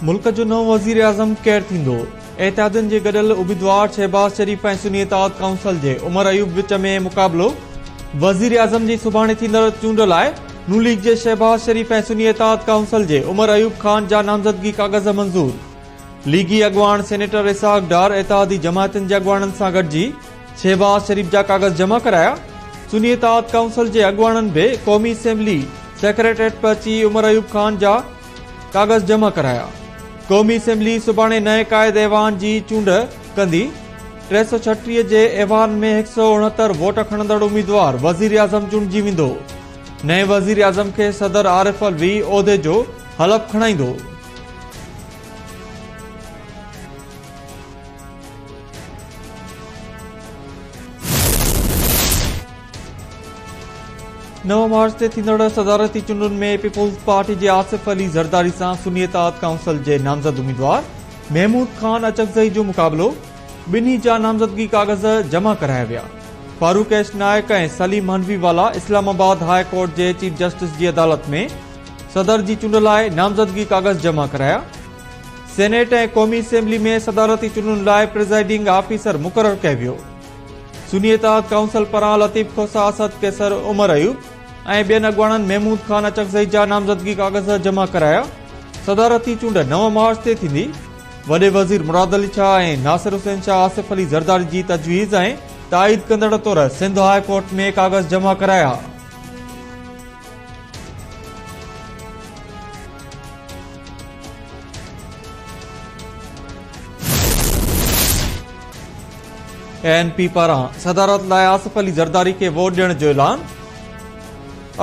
ملڪ جو نئون وزيراعظم ڪير ٿيندو؟ اتحادين جي گڏيل اميدوار شهباز شريف ۽ سني اتحاد ڪائونسل جي عمر ايوب وچ ۾ مقابلو، وزيراعظم جي سڀاڻي ٿيندڙ چونڊ لاء نون ليگ جي شهباز شريف ۽ سني اتحاد ڪائونسل جي عمر ايوب خان جا نامزدگي ڪاغذ منظور، ليگي اڳواڻ سينيٽر اسحاق ڊار اتحادي جماعتن جي اڳواڻن سان گڏجي شهباز شريف جا ڪاغذ جمع ڪرايا، سني اتحاد ڪائونسل جي اڳواڻن به قومي اسيمبلي سيڪريٽريٽ پهچي عمر ايوب خان جا ڪاغذ جمع ڪرايا. قومي اسيمبلي سڀاڻي نئين قائد ايوان جي چونڊ ڪندي. 336 جي ايوان ۾ 169 ووٽ کڻندڙ اميدوار وزيراعظم چونڊجي ويندو. نئين وزيراعظم کي صدر عارف علوي عهدي جو حلف کڻائيندو. نو مارچ تي ٿيندڙ صدارتي چونڊن ۾ پيپلز پارٽي جي آصف علي زرداري سان سني اتحاد ڪائونسل جي نامزد اميدوار محمود خان اچڪزئي جو مقابلو، ٻنهي جا نامزدگي ڪاغذ جمع ڪرايا ويا. فاروق ايش نائڪ ۽ سليم مانڊوي والا اسلام آباد هاء ڪورٽ جي چيف جسٽس جي عدالت ۾ صدر جي چونڊ لاء نامزدگي ڪاغذ جمع ڪرايا. سينيٽ ۽ قومي اسيمبلي ۾ صدارتي چونڊن لاء پرزائيڊنگ آفيسر مقرر ڪيو ويو. سني اتحاد ڪائونسل پاران لطيف کوسا، اسد قيصر، عمر ايوب ۽ ٻين اڳواڻن محمود خان اچڪزئي جا نامزدگي ڪاغذ جمع ڪرايا. صدارتي چونڊ 9 مارچ تي ٿيندي. وڏي وزير مراد علي شاهه ۽ ناصر حسين شاهه آصف علي زرداري جي تجويز ۽ تائيد ڪندڙ طور سنڌ هاء ڪورٽ ۾ ڪاغذ جمع ڪرايا. اي اين پي پاران صدارت لاء آصف علي زرداري کي ووٽ ڏيڻ جو اعلان.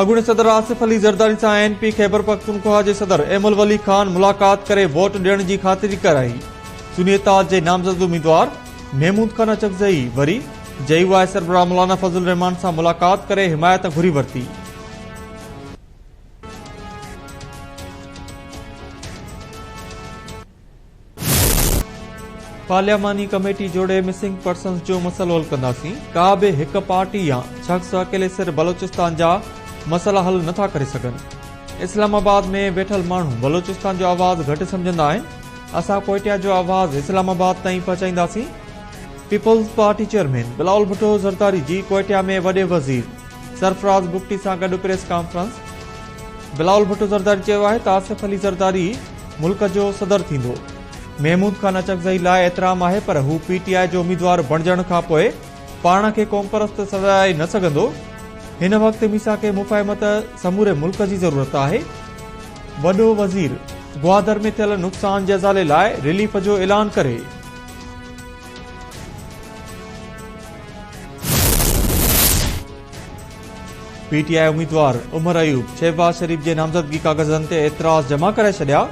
اڳوڻي صدر آصف علي زرداري سان اي اين پي خيبرپختونخواهه جي صدر ايمل ولي خان ملاقات ڪري ووٽ ڏيڻ جي خاطري ڪرائي. سني اتحاد جي نامزد اميدوار محمود خان اچڪزئي وري جي يو آء سربراهه مولانا فضل الرحمان سان ملاقات ڪري حمايت گهري ورتي. پارلياماني ڪميٽي جوڙي مسنگ پرسنز جو مسئلو حل ڪنداسين، ڪا به هڪ پارٽي يا شخص اڪيلي سر بلوچستان جا مسئلا حل نٿا ڪري سگهن، اسلام آباد ۾ ويٺل ماڻهو بلوچستان جو آواز گهٽ سمجهندا آهن، اسان ڪوئٽيا جو آواز اسلام آباد تائين پهچائينداسين، Peoples Party chairman Bilawal Bhutto Zardari جي ڪوئٽيا ۾ وڏي وزير سرفراز بگٽي سان گڏ پريس ڪانفرنس، بلاول ڀٽو زرداري چيو آهي ته آصف علي زرداري ملڪ جو صدر ٿيندو، محمود خان اچڪزئي لاء احترام آهي پر هو پي ٽي آء جو اميدوار بڻجڻ کانپوء پاڻ کي قومپرست سڏرائي نه سگهندو، هن وقت ميثاق مفاهمت سموري ملڪ جي ضرورت آهي، وڏو وزير گوادر ۾ ٿيل نقصان جي ازالي لاء رليف جو اعلان ڪري. پي ٽي آء اميدوار عمر ايوب شهباز شريف جي نامزدگي ڪاغذن تي اعتراض جمع ڪرائي ڇڏيا.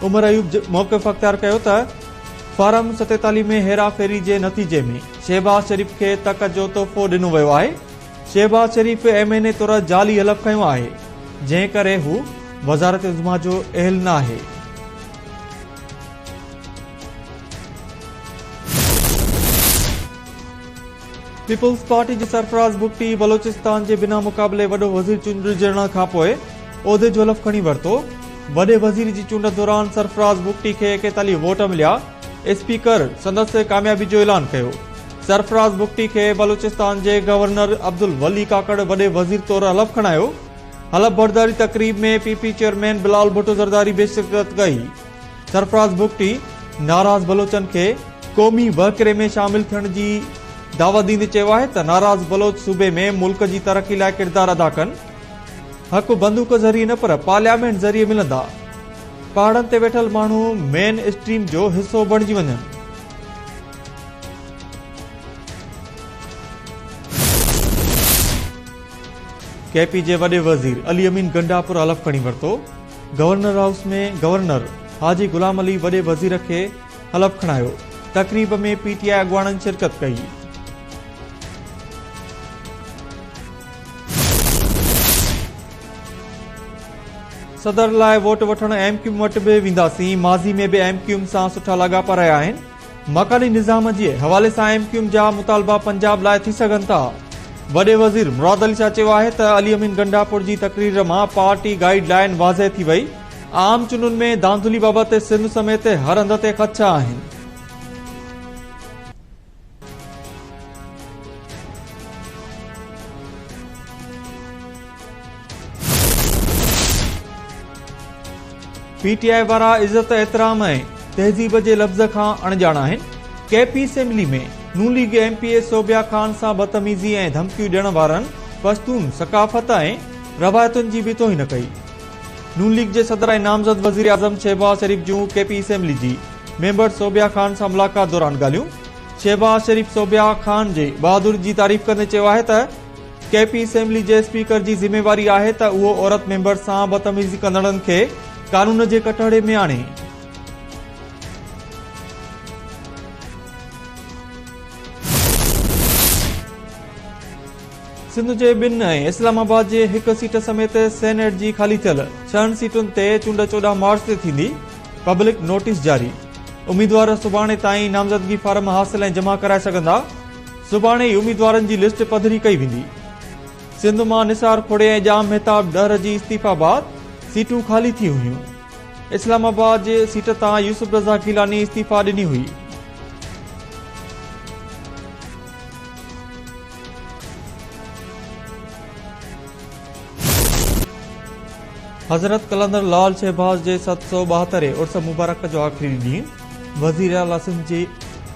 عمر ايوب موقف اختيار ڪيو ته فارم 47 ۾ هيراڦيري جي نتيجي ۾ شهباز شريف کي تڪ جو تحفو ڏنو ويو آهي، شهباز شريف ايم اين اي طور جعلي حلف کنيو آهي، جنهن ڪري هو وزارت عظميٰ جو اهل ناهي. پيپلز پارٽي جي سرفراز بگٽي بلوچستان جي بنا مقابلي وڏو وزير چونڊجڻ کانپوء عهدي جو حلف کڻي ورتو. وڏي وزير جي چونڊ دوران سرفراز بگٽي کي 41 ووٽ مليا، اسپيڪر سندس ڪاميابي جو اعلان ڪيو. سرفراز بگٽي کي بلوچستان جي گورنر عبدالولي ڪاڪڙ وڏي وزير طور حلف کڻايو. حلف برداري تقريب ۾ P P chairman Bilawal Bhutto Zardari به شرڪت ڪئي. سرفراز بگٽي ناراض بلوچن کي قومي وهڪري ۾ شامل ٿيڻ جي دعوت ڏيندي چيو آهي ته ناراض بلوچ صوبي ۾ ملڪ جي ترقي لاء ڪردار ادا ڪن، حق بندوق ذريعي نه پر پارليامينٽ ذريعي ملندا، پهاڙن تي ويٺل ماڻهو مين اسٽريم جو حصو بڻجي وڃن. ڪي پي جي وڏي وزير علي امين گنڊاپور حلف کڻي ورتو. گورنر هائوس ۾ گورنر حاجي غلام علي وڏي وزير کي حلف کڻايو. تقريب ۾ پي ٽي آء اڳواڻن شرڪت ڪئي. صدر لاء ووٽ وٺڻ ايم ڪيو ايم وٽ به وينداسين، ماضي ۾ به ايم ڪيو ايم سان سٺا لاڳاپا رهيا آهن، مڪاني نظام جي حوالي سان ايم ڪيو ايم جا مطالبا پنجاب لاء ٿي سگهن ٿا. وڏي وزير مراد علي شاهه چيو آهي ته علي امين گنڊاپور جي تقرير مان پارٽي گائيڊ لائين واضح ٿي وئي، عام چونڊن ۾ ڌانڌلي بابت سنڌ سميت هر هنڌ تي خدشا آهن. پي ٽي آء وارا عزت، احترام ۽ تهذيب جي لفظ کان اڻڄاڻ آهن، ڪي پي اسيمبلي ۾ نون league M P A Sobia Khan سان بدتميزي ۽ ڌمڪيون ڏيڻ وارن پشتون ثقافت ۽ روايتن جي به توهين ڪئي. نون ليگ جي صدر ۽ نامزد وزيراعظم شهباز شريف جون ڪي پي اسيمبلي جي ميمبر صوبيا خان سان ملاقات دوران ڳالهيون، شهباز شريف صوبيا خان جي بهادري جي تعريف ڪندي چيو آهي ته ڪي پي اسيمبلي جي اسپيڪر جي ذميواري آهي ته اهو عورت ميمبر سان بدتميزي ڪندڙن کي قانون جي ڪٽهڙي ۾ آڻي. سنڌ جي ٻن ۽ اسلام آباد جي هڪ سيٽ سميت سينيٽ جي خالي ٿيل ڇهن سيٽن تي چونڊ 14 مارچ تي ٿيندي، پبلڪ نوٽيس جاري، اميدوار سڀاڻي تائين نامزدگي فارم حاصل ۽ جمع ڪرائي سگهندا. سڀاڻي ئي اميدوارن جي لسٽ پڌري ڪئي ويندي. سنڌ مان نثار کوڙي ۽ ڄام مهتاب ڏهر جي استعيفا بعد سيٽون خالي ٿي هيون. اسلام آباد جي سيٽ تان يوسف رضا گيلاني استعيفا ڏني هئي. حضرت قلندر لعل شهباز جي 772 هين عرس مبارڪ جو آخري ڏينهن، وزيراعليٰ سنڌ جي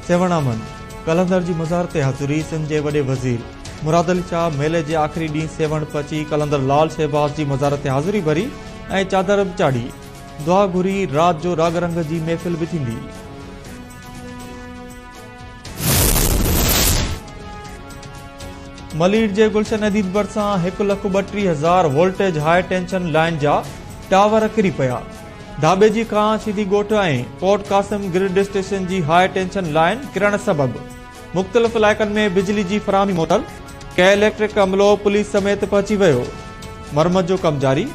سيوهڻ امن قلندر جي مزار تي حاضري، سنڌ جي وڏي وزير مراد علي شاهه ميلي جي آخري ڏينهن سيوهڻ پهچي قلندر لعل شهباز جي مزار تي حاضري ڀري ۽ چادر به چاڙهي دعا گهري، رات جو راڳ رنگ جي محفل به ٿيندي. ملير جي گلشن حديد ڀرسان هڪ لک 32 هزار وولٽيج هاء ٽينشن لائين جا ٽاور ڪري پيا. ڌاٻيجي کان شيدي ڳوٺ ۽ پورٽ قاسم گرڊ اسٽيشن جي هاء ٽينشن لائين ڪرڻ سبب مختلف علائقن ۾ بجلي جي فراهمي معطل، ڪي اليڪٽرڪ عملو پوليس سميت پهچي ويو، مرمت جو ڪم جاري،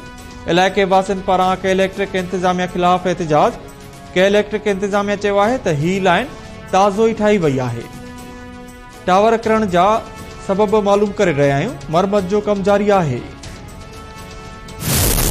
علائقي واسين پاران ڪي اليڪٽرڪ انتظاميا خلاف احتجاج، ڪي اليڪٽرڪ انتظاميا چيو آهي ته هي لائين تازو ئي ٺاهي وئي آهي، ٽاور ڪرڻ جا سبب معلوم ڪري رهيا آهيون، مرمت جو ڪم جاري آهي.